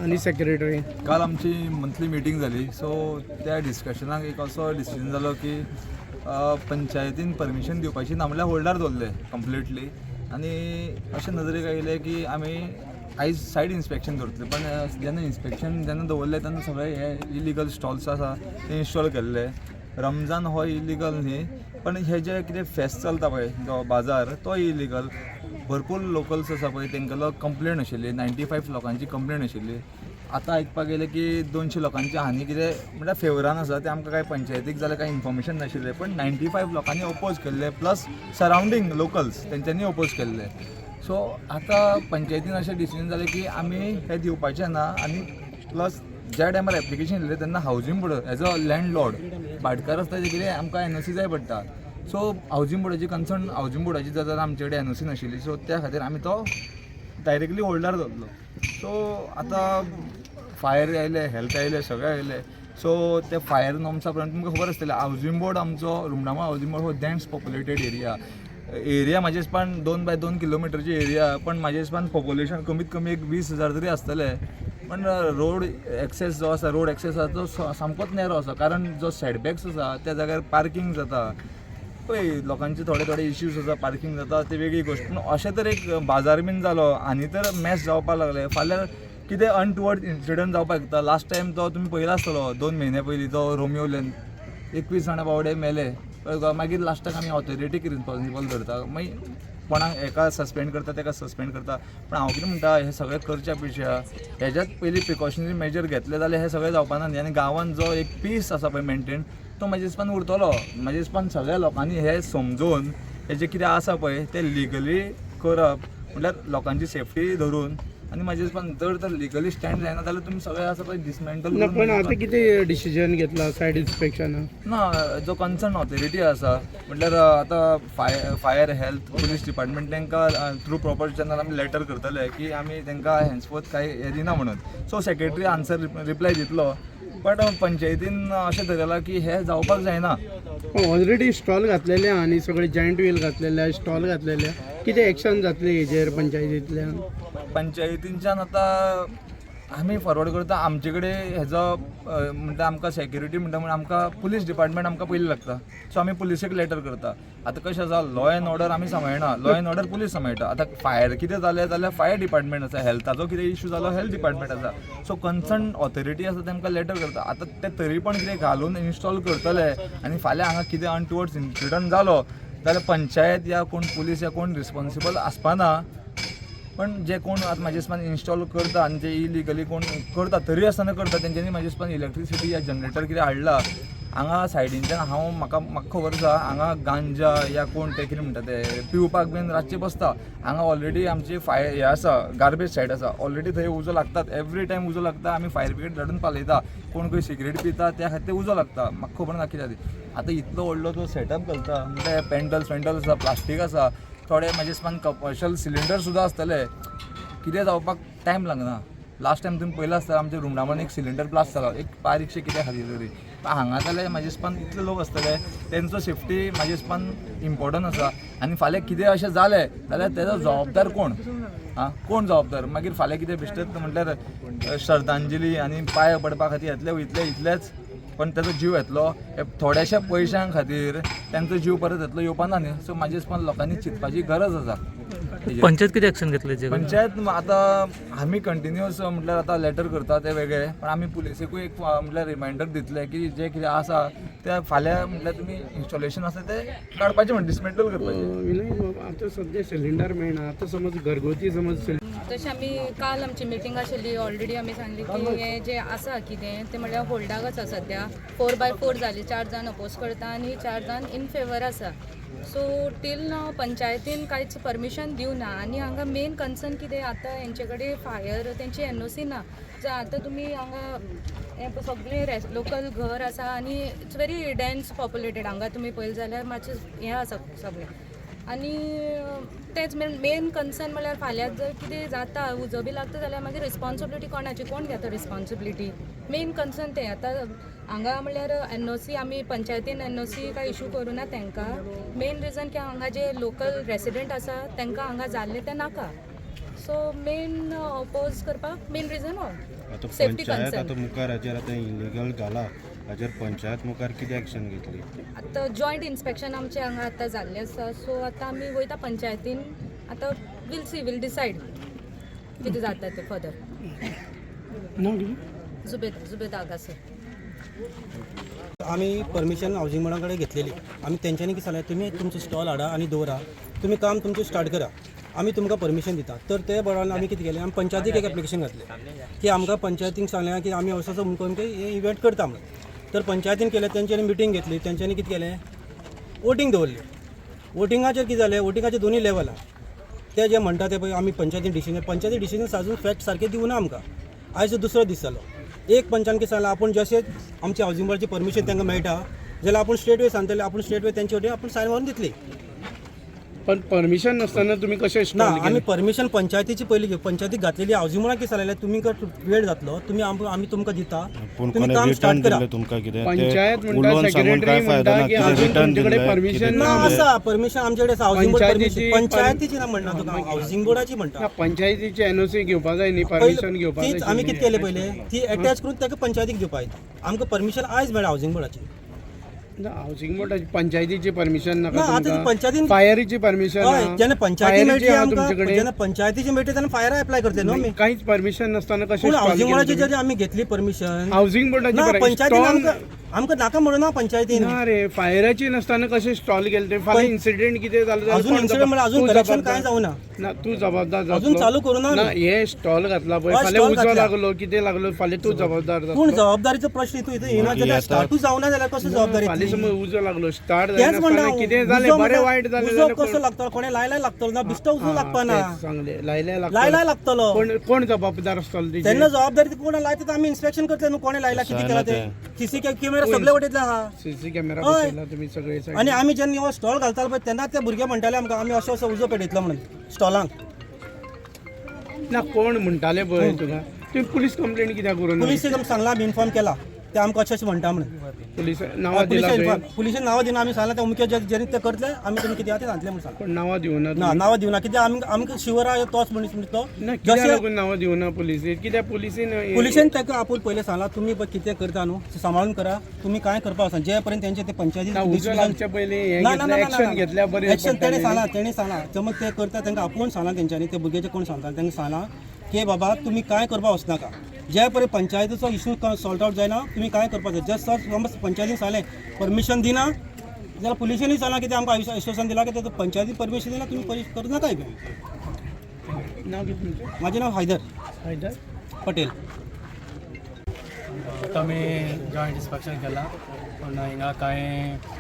आनी सेक्रेटरी. काल आमची मंथली मिटींग जाली. सो त्या डिस्कशनाक एक असो डिसिजन जालो की पंचायतीन परमिशन दिवपाची ना म्हणल्यार होल्डार दवरलें कंप्लिटली. आनी अशें नदरेक आयलें की आमी आयज सायड इन्स्पेक्शन दवरतले, पण जेन्ना इन्स्पेक्शन जेन्ना दवरलें तेन्ना सगळे हे इलिगल स्टॉल्स आसा ते इन्स्टॉल केल्ले. रमजान हो इलिगल न्ही, पण हे जे कितें फेस्त चलता पळय, जो बाजार, तो इलिगल. भरपूर लोकल्स आसा पळय, तेंगेलो कंप्लेन आशिल्ली. 95 लोकांची कंप्लेन आशिल्ली. आतां आयकपाक येयलें की 200 लोकांची हानी कितें म्हणल्यार फेवरान आसा. तें आमकां कांय पंचायतीक जाल्यार कांय इन्फॉर्मेशन नाशिल्लें, पण 95 लोकांनी ओपोज केल्ले, प्लस सरावंडींग लोकल्स तेंच्यांनी ओपोज केल्ले. सो आतां पंचायतीन अशें डिसिजन जालें की आमी हें दिवपाचें ना. आनी प्लस ज्या टायमार एप्लिकेशन दिलें तेन्ना housing board as a landlord, भाटकार आसता, ते कितें आमकां एनओसी जाय पडटा. सो हावजींग बोर्डाची कन्सर्न, हावजींग बोर्डाची जाल्यार आमचे कडेन एनओसी नाशिल्ली. सो त्या खातीर आमी तो डायरेक्टली होल्डार दवरलो. सो आतां फायर आयले, हेल्थ आयले, सगळें आयले. सो ते फायर नॉर्म्सा प्रमाण तुमकां खबर आसतलें, हावजींग बोर्ड आमचो, रुमडामळ हावजींग बोर्ड हो डेन्स पॉप्युलेटेड एरिया. एरिया म्हाज्या हिसपान 2 बाय 2 किलोमिटरची एरिया, पण म्हाज्या हिसपान पॉप्युलेशन कमीत कमी एक 20,000 तरी आसतलें. पण रोड एक्सेस जो आसा, रोड एक्सेस आसा तो सामकोच नॅरो आसा, कारण जो सेटबॅक्स आसा त्या जाग्यार पार्कींग जाता पळय, लोकांचे थोडे थोडे इश्यूज आसा. पार्कींग जाता ते वेगळी गोश्ट, पूण अशें तर एक बाजार बीन जालो आनी तर मॅस जावपाक लागले, फाल्यां कितें अनटुवर्ड इन्सिडंट जावपाक शकता. लास्ट टायम तो तुमी पळयला आसतलो, 2 म्हयने पयलीं तो रोमियो लेन, 21 जाणां बावडे मेले. मागीर लास्टाक आमी ऑथॉरिटीक रिस्पॉन्सिबल धरता, मागीर कोणाक एका सस्पेंड करता, तेका सस्पेंड करता. पण हांव कितें म्हणटा, हें सगळें करच्या पेक्षा हेज्यात पयलीं प्रिकॉशनरी मेजर घेतले जाल्यार हें सगळें जावपा ना न्ही. आनी गांवांत जो एक पीस आसा पळय मेनटेन, तो म्हाज्या हिसपान उरतलो. म्हाज्या हिसपान सगळ्या लोकांनी हें समजून हेजें कितें आसा पळय तें लिगली करप, म्हणल्यार लोकांची सेफ्टी धरून. आनी म्हाज्या हिसपान जर तर लिगली स्टँड जायना जाल्यार तुमी सगळें आसा पळय डिसमेंटल. ना, पण आतां कितें डिसिजन घेतला सायड इन्स्पेक्शनाक? ना, जो कन्सर्न ऑथॉरिटी आसा, म्हटल्यार आतां फायर, हेल्थ, पुलीस डिपार्टमेंट, तांकां थ्रू प्रॉपर चॅनल आमी लेटर करतले की आमी तांकां हेन्सफोर्थ कांय हें दिना म्हणून. सो सेक्रेटरी आन्सर रिप्लाय दितलो, बट पंचायतीन अशें धरलां की हें जावपाक जायना. ऑलरेडी स्टॉल घातलेले आहा आनी सगळे जायंट व्हील घातलेले आहा, स्टॉल घातलेले आहा. कितें एक्शन जातलें हेजेर पंचायतींतल्यान? पंचायतींच्यान आतां आमी फॉरवर्ड करता. आमचे कडेन हेजो म्हणटा आमकां सेक्युरिटी म्हणटा म्हण आमकां पुलीस डिपार्टमेंट आमकां पयलीं लागता. सो आमी पुलिसेक लेटर करता. आतां कशें आसा, लॉ एंड ऑर्डर आमी सांबाळना, लॉ एंड ऑर्डर पुलीस सांबाळटा. आतां फायर कितें जालें जाल्यार फायर डिपार्टमेंट आसा, हेल्थाचो कितें इशू जालो हेल्थ डिपार्टमेंट आसा. सो कन्सर्न ऑथॉरिटी आसा, तेमकां लेटर करता. आतां ते तरी पण कितें घालून इन्स्टॉल करतले आनी फाल्यां हांगा कितें अनटुवर्ड्स इन्सिडंट जालो जाल्यार पंचायत या कोण पुलीस या कोण रिस्पॉन्सिबल आसपाना. पण जे कोण आतां म्हाज्या हिसपान इन्स्टॉल करता आनी जे इलिगली कोण करता, तरी आसतना करता, तेंच्यांनी म्हाज्या हिसपान इलेक्ट्रिसिटी या जनरेटर कितें हाडला हांगा सायडीनच्यान. हांव म्हाका म्हाका खबर आसा, हांगा गांजा या कोण ते कितें म्हणटा ते पिवपाक बीन रातचे बसता. हांगा ऑलरेडी आमची फायर हे आसा, गार्बेज सायड आसा, ऑलरेडी थंय उजो लागतात, एवरी टायम उजो लागता. आमी फायर ब्रिगेड धाडून पालयता. कोण खंय सिगरेट पिता, त्या खातीर उजो लागता. म्हाका खबर ना कित्याक. आतां इतलो व्हडलो तो सेटअप घालता म्हणल्यार पेंडल्स वेंडल्स आसा, प्लास्टीक आसा, थोडे म्हाज्या हिसपान कमर्शियल सिलिंडर सुद्दां आसतले. कितें जावपाक टायम लागना. लास्ट टायम तुमी पयला आसतना आमच्या रुमडामळान एक सिलिंडर ब्लास्ट जालो, एक बारीकशें कित्या खातीर तरी. पण हांगा जाल्यार म्हाज्या हिसपान इतले लोक आसतले, तेंचो सेफ्टी म्हाज्या हिसपान इम्पॉर्टंट आसा. आनी फाल्यां कितें अशें जालें जाल्यार तेजो जबाबदार कोण? आं, कोण जबाबदार मागीर? फाल्यां कितें बेश्टेच म्हटल्यार श्रद्धांजली आनी पांय पडपा खातीर येतले वयतले इतलेच, पण तेजो जीव येतलो. हे थोड्याशा पयशां खातीर तेंचो जीव परत येतलो, येवपा ना न्ही. सो म्हाज्या हिसपान लोकांनी चिंतपाची गरज आसा हेजेर. पंचायत कितें एक्शन घेतले हेजेर? पंचायत आतां आमी कंटिन्युअस म्हटल्यार आतां लेटर करता ते वेगळे, पण आमी पुलिसेकूय एक म्हटल्यार रिमायंडर दितले की जे कितें आसा ते फाल्यां म्हटल्यार तुमी इन्स्टॉलेशन आसा ते काडपाचें म्हण, डिसमेंटल करपाचें. विनय बाब, आतां सद्या सिलिंडर मेळना. आतां समज घरगुती समज तशें आमी काल आमची मिटींग आशिल्ली. ऑलरेडी आमी सांगली की हें जें आसा कितें तें म्हणल्यार होल्डाक आसा सद्या. 4 बाय 4 जाली, चार जाण अपोज करता आनी चार जाण इन फेवर आसा. सो टील नाव पंचायतीन कांयच परमिशन दिवना. आनी हांगा मेन कन्सर्न कितें, आतां हेंचे कडेन फायर तेंची एनओसी ना. जर आतां तुमी हांगा हें सगळें लोकल घर आसा आनी it's very dense populated. हांगा तुमी पळयलें जाल्यार मातशें हें आसा सगळें. आनी तेंच मेन कन्सर्न म्हणल्यार फाल्यां जर कितें जाता, उजो बी लागता जाल्यार मागीर रिस्पॉन्सिबिलिटी कोणाची, कोण घेता रिस्पॉन्सिबिलिटी? मेन कन्सर्न तें. आतां हांगा म्हणल्यार एनओसी आमी पंचायतीन एनओसी काय इशू करूं ना तांकां. मेन रिजन की हांगा जे लोकल रेसिडेंट आसा तांकां हांगा जाल्लें तें नाका. सो मेन अपोज करपाक मेन रिजन हो. आतां सेफ्टी पंचायत कन्सर्न. आतां मुखार हाजेर आतां इलिगल घाला, हाजेर पंचायत मुखार कितें एक्शन घेतली? आतां जॉयंट इन्स्पेक्शन आमचें हांगा आतां जाल्लें आसा, सो आतां आमी वयता पंचायतीन. आतां वील सी, वील डिसायड कितें जाता तें फर्दर. नाव कितें? जुबेद, जुबेद आगा सर. आमी परमिशन हावजींग बोर्डा कडेन घेतलेली. आमी तेंच्यांनी कितें सांगलें, तुमी तुमचो स्टॉल हाडा आनी दवरा, तुमी काम तुमचें स्टार्ट करा, आमी तुमकां परमिशन दिता. तर ते बोर्डान आमी कितें केलें, आमी पंचायतीक एक एप्लिकेशन घातलें की आमकां पंचायतीक सांगलें की आमी असो असो अमको अमके हे इव्हेंट करता म्हणून. तर पंचायतीन केलें, तेंच्यांनी मिटींग घेतली, तेंच्यांनी कितें केलें, वोटींग दवरली. वोटिंगाचेर कितें जालें, वोटिंगाचे दोनूय लेवल आहा. ते जे म्हणटा ते पळय आमी पंचायतीन डिसिजन, पंचायती डिसिजन अजून फॅक्ट सारके दिवना आमकां. आयज दुसरो दीस जालो. एक पंचान कितें सांगलां, आपूण जशें आमच्या हावजींग बोर्डाची परमिशन तांकां मेळटा जाल्यार आपूण स्ट्रेट वे सांगतले, आपूण स्ट्रेट वे तेंचे वटेन आपूण सायन मारून दितली. पण परमिशन नसताना तुम्ही कशें ना, स्टॉल आमी केले? परमिशन पंचायतीची पयली घेव, पंचायतीक घातलेली. हावजींग बोर्डान कितें सांगलें, तुमी वेळ जातलो, तुमी आमी तुमकां दिता, पूण तुमी कोणें काम रिटर्न स्टार्ट करा. दिल्लें तुमकां कितें? पंचायत ते म्हणटा, उलोवन सांगून सेक्रेटरी काय फायदो म्हणटा ना. की कितें अजून रिटर्न तुमचे कडेन दिल्लें परमिशन कितें ना, ना. आसा परमिशन आमचे कडेन आसा हावजींग बोर्ड परमिशन. पंचायतीची पंचायतीची ना म्हणना तुका, हावजींग बोर्डाची म्हणटा. ना, पंचायतीची एनओसी घेवपा जाय न्ही, परमिशन घेवपा तीच जाय आमी कितें आशिल्ली. केलें, पयलें ती एटॅच करून ताका पंचायतीक दिवपा येता. आमकां परमिशन आयज मेळ्ळा हावजींग बोर्डाची. ना, हावजींग बोर्डाची पंचायतीची परमिशन नाका ना, आतां तुमकां? पंचायतीन फायरीची परमिशन? हय, जेन्ना पंचायती मेळटली आमकां, तुमचे कडेन जेन्ना पंचायतीची मेळटली तेन्ना फायरा एप्लाय करतले न्हू आमी. कांयच परमिशन नासतना कशें पूण स्टॉल हावजींग बोर्डाची केलें? जेन्ना आमी घेतली परमिशन हावजींग ना, बोर्डाची पंचायतीन आमकां आमकां नाका म्हणून ना पंचायतीन. ना रे, फायराची नासतना कशें स्टॉल केले ते? फाल्यां इन्सिडेंट कितें जालें जाल्यार अजून कोण इन्सिडंट म्हळ्यार अजून तूं कलेक्शन जबाबदार. कांय जावना. ना, तूं जबाबदार अजून जातलो. चालू करूं ना ना आमी. हे स्टॉल घातला पळय, हय, फाल्यां स्टॉल उजो घातला. लागलो, कितें लागलो, फाल्यां तूं जबाबदार पूण जातलो. जबाबदारीचो प्रश्न हितून हितून येना. मागीर जाल्यार आता- स्टार्टूच जावना जाल्यार कसो जबाबदारी फाल्यां येतली? समज उजो लागलो, स्टार्ट तेच म्हणटा जायनासतना हांव. कितें जालें, उजो बरें म्हणल्यार वायट जालें उजो जाल्यार कसो कोण- लागतलो? कोणें लायलाय लागतलो ना, बिश्टो उजो हा, लागपा ना. तेच सांगलें, लायल्यार लागतलो. लायलाय लागतलो. कोण कोण जबाबदार आसतलो तेजेर? तेन्ना जबाबदारी कोण लायता ते आमी इन्स्पेक्शन करतले न्हू, कोणें लायला, कितें केलां ते. सीसी कॅमेरा सगळे वटेंतले आहा. सीसी कॅमेरा हय. बसयला तुमी सगळे सायडीन. आनी आमी जेन्ना हो स्टॉल घालताले पळय तेन्ना ते भुरगे म्हणटाले आमकां, आमी असो असो उजो पेटयतलो म्हणून स्टॉलांक. ना, कोण म्हणटाले पळय तुका, तुमी पुलीस कंप्लेंट कित्याक करूं ना? पुलिसेक आमी सांगलां, आमी इन्फॉर्म केला, ते आमकां अशें अशें म्हणटा म्हणून. पुलीस नांवां दिला पुलिशे तुवें? इन्फॉर्म, पुलिशे नांवां दिना. आमी सांगलां ते अमके जेणे ते करतले, आमी तुमी कितें आहा तें सांगतले म्हणून सांगलां. पण नांवां दिवना ना, तुमी? नांवां दिवना कित्याक आमकां आमकां शिवर आहा तोच मनीस म्हणटा तो. ना, कित्याक जशें लागून नांवां दिवना पुलिसेक? कित्याक पुलिसेन पुलिशेन ताका आपूण पयलें सांगलां, तुमी पळय कितें करता न्हू सांबाळून करा, तुमी कांय करपा वचना जे पर्यंत तेंचे ते पंचायती ना, उजो लागच्या पयलीं हें ना ना घेतलें, ना एक्शन घेतल्यार बरें एक्शन तेणें पडटलें. सांगलां, तेणें सांगलां जमत ते करता. तांकां आपोवन सांगलां तेंच्यांनी, ते भुरग्याचे कोण सांगता तांकां सांगलां की बाबा तुमी कांय करपा वचनाका जे पर्यंत पंचायतीचो इशू सॉल्ट आवट जायना, तुमी कांय करपा जाय. जस्ट सर पंचायतीन सांगलें परमिशन दिना जाल्यार पुलिशेनूय सांगलां कितें आमकां आश्वासन दिलां की ते पंचायतीन परमिशन दिना, तुमी करूं नाका इव्हेंट. नांव कितें तुमचें? म्हाजें नांव हैदर. हैदर पटेल. आतां आमी जॉयंट इन्स्पेक्शन केलां, पूण हिंगा कांय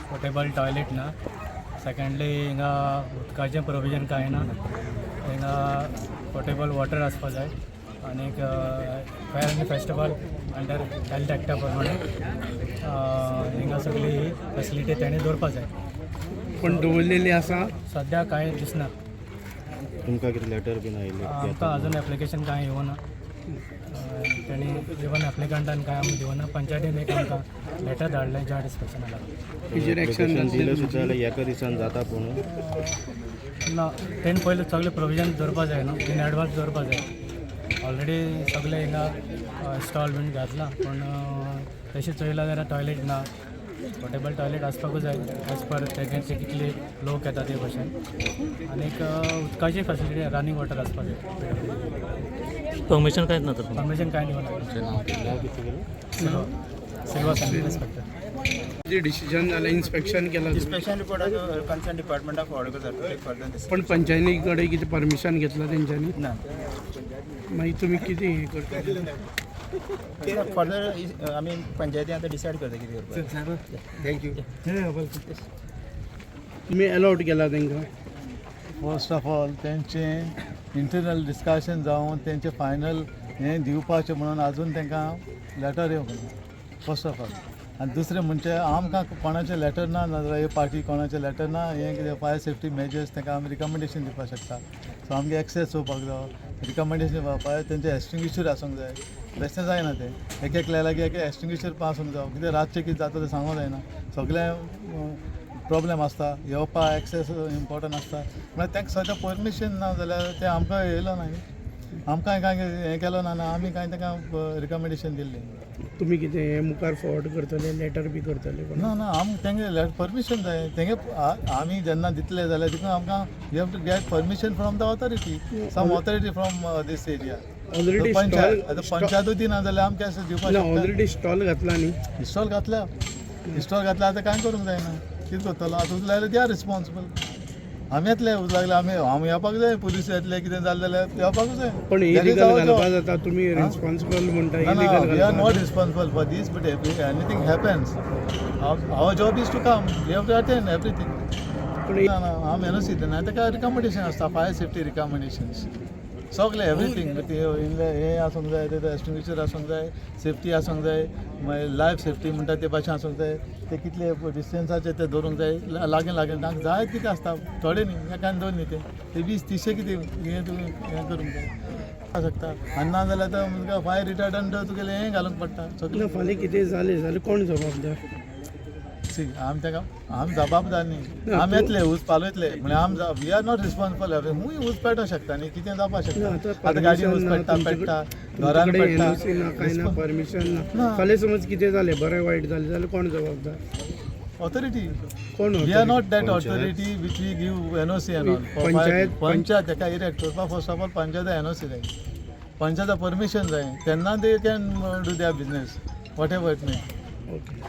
पोर्टेबल टॉयलेट ना. सेकेंडली हिंगा उदकाचें प्रोविजन कांय ना. हिंगा पोर्टेबल वॉटर आसपा जाय. आनीक फेर आनी फेस्टिवल अंडर हेल्थ एक्टा प्रमाणे हिंगा सगळी फेसिलिटी तेणी दवरपा जाय. पण दवरलेली आसा? सद्या कांय दिसना. तुमकां कितें लेटर बीन आयिल्लें? आमकां अजून एप्लिकेशन कांय येवना. तेणी इवन एप्लिकंटान कांय आमी दिवना. पंचायतीन एक आमकां लेटर धाडलें जॉयंट इन्स्पेक्शना लागून. तेजेर एक्शन एप्लिकेशन जातलें दिलें तुमचें? सुद्दां जाल्यार एका दिसान जाता पूण ना, तेणी पयलीं सगळें प्रोविजन दवरपा जाय न्हू, इन एडवान्स दवरपा जाय. ऑलरेडी सगळें हिंगा स्टॉल बीन घातलां, पूण तशें चोयलां जाल्यार टॉयलेट ना. पोर्टेबल टॉयलेट आसपाकूच जाय एज पर तेगे ते कितले लोक येता ते भशेन. आनीक उदकाची फेसिलिटी, रनिंग वॉटर आसपाक जाय. परमिशन कांयच ना तर? परमिशन कांय दिवना. सिल्वा इन्स्पेक्टर. जे डिसिजन जालें, इन्स्पेक्शन केलां तुमी? इन्स्पेक्शन रिपोर्ट कन्सर्न डिपार्टमेंटाक फॉरवर्ड करता फर्दर. पण पंचायती कडेन कितें परमिशन घेतलां तेंच्यांनी? ना. मागीर तुमी कितें हें करता? फर्दर आमी पंचायती आतां डिसायड करता कितें करपाक. Thank you. तुमी अलाउड केला तांकां? फर्स्ट ऑफ ऑल तेंचें इंटरनल डिस्कशन जावन तेंचें फायनल हें दिवपाचें म्हणून आजून तांकां लेटर येवंक ना फर्स्ट ऑफ ऑल. आनी दुसरें म्हणजे आमकां कोणाचें लेटर ना, नाजाल्यार हे पार्टी कोणाचें लेटर ना. हें कितें फायर सेफ्टी मेजर्स तांकां आमी रिकमेंडेशन दिवपाक शकता. सो आमगे एक्सेस येवपाक जावो, रिकमेंडेशन दिवपाक जाय, तेंचें एक्सटिंग्विशर आसूंक जाय. बेश्टें जायना तें, एक एकल्या लागीं एक एक्सटिंग्विशर पण आसूंक जावो. कितें रातचें कितें जाता तें सांगूंक जायना, सगळें प्रॉब्लेम आसता येवपा, एक्सेस इम्पॉर्टंट आसता. म्हळ्यार तांकां सद्या परमिशन ना जाल्यार तें आमकां येयलो ना न्ही. आमकां कांय हें केलो ना, ना आमी कांय तांकां रिकमेंडेशन दिल्लें. तुमी कितें हें मुखार फॉरवर्ड करतले, लेटर बी करतले कोणाक? ना ना, आम तेंगे परमिशन जाय. तेंगे आमी जेन्ना दितले जाल्यार तितून आमकां you have to get permission from the authority, some authority from this area. Already panchayat stall आतां पंचायतूय दिना जाल्यार आमी केशें दिवपाक ना शकता? ऑलरेडी स्टॉल घातला न्ही. इस्टॉल घातल्या, इस्टॉल घातल्या, आतां कांय करूंक जायना. कितें करतलो आतां? उज लागल्यार they are responsible. आमी येतले, उज लागले आमी आमी येवपाक जाय. पुलीस येतले, कितें जालें जाल्यार येवपाक जाय. पण That is illegal our job. घालपा जाता? तुमी रिस्पॉन्सिबल म्हणटा. No, no, illegal we are घालपा not responsible for this, but if anything happens, our job is to come. We have to attend everything. पण ना ना, आमी एनओसी दिना ताका. रिकमेंडेशन आसता, फायर सेफ्टी रिकमेंडेशन्स सगळे, एवरीथींग. हें आसूंक जाय, ते एक्सटिंग्विशर आसूंक जाय, सेफ्टी आसूंक जाय, मागीर लायफ सेफ्टी म्हणटा ते भाशेन आसूंक जाय. ते कितले डिस्टन्साचे ते दवरूंक जाय, लागीं लागीं तांकां जाय कितें आसता. थोडे न्ही, एकान दोन न्ही, ते ते 20 30 कितें हें तुवें हें करूंक जाय शकता. आनी ना जाल्यार आतां फायर रिटार्डंट तुगेलें हें घालूंक पडटा सगळें. ना, फाल्यां कितें जालें जाल्यार कोण जबाबदार? सी, आमी ताका आमी जबाबदार न्ही. आमी येतले, उज पालयतले म्हळ्यार आमी we are not responsible. खूंय उज पेटोंक शकता न्ही, कितें जावपाक ना शकता. आतां आतां गाडयेन उज परमिशन ना पेट्टा पेट्टा, घरान तुमचे कडेन पेट्टा. एनओसी ना, कांय ना, परमिशन ना. ना. फाल्यां समज कितें जालें, बरें वायट जालें जाल्यार कोण जबाबदार? ऑथॉरिटी. कोण we are authority? Not that authority which we give NOC and all. Panchayat- panchayat ताका इरेक्ट करपाक first of all panchayat NOC जाय, पंचायत परमिशन जाय, तेन्ना they can do their business, whatever it may. Okay.